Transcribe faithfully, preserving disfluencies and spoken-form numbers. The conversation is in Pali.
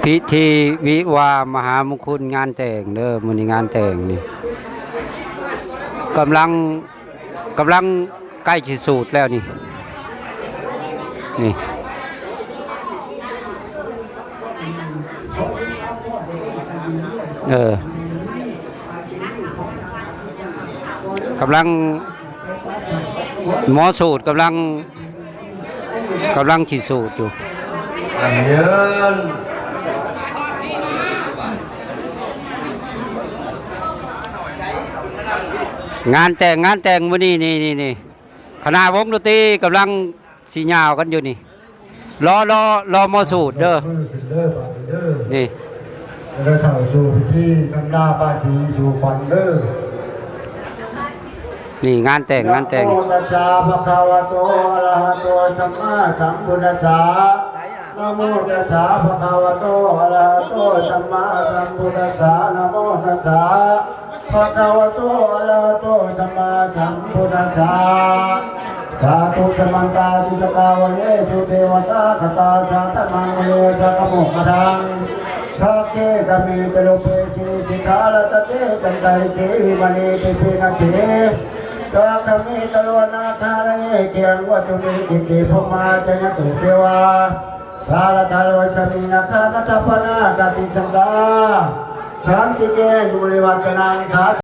พิธีวิวาห์มหามงคล งานแต่งเด้อ มื้อนี้งานแต่งนี่ กำลัง กำลังใกล้สิสูตรแล้วนี่ นี่ เออ กำลัง หมอสูตรกำลัง กำลังสิสูตรอยู่ เยิน งานแต่ง งานแต่งมื้อนี้ นี่ นี่ นี่ คณะวงดนตรีกำลังสิยาวกันอยู่นี่ รอ รอ รอหมอสูตรเด้อ นี่ แล้วก็เข้าสู่พิธีนำหน้าป้ายสีสู่ขวัญเด้อ นี่งานแต่ง งานแต่ง Namo tassa bhagavato arahato sammāsambuddhassa. Namo tassa bhagavato arahato sammāsambuddhassa. Namo tassa bhagavato arahato sammāsambuddhassa. Sādhu. Samantā cakkavāḷesu devatā, saddhammaṃ munirājassa suṇantu saggamokkhadaṃ. Sagge kāme ca rūpe girisikharataṭe cantalikkhe vimāne dīpe raṭṭhe ca gāme taruvanagahane gehavatthumhi khette bhummā cāyantu devā jalathalavisame yakkhagandhabbanāgā tiṭṭhantā santike yaṃ munivaravacanaṃ sādhu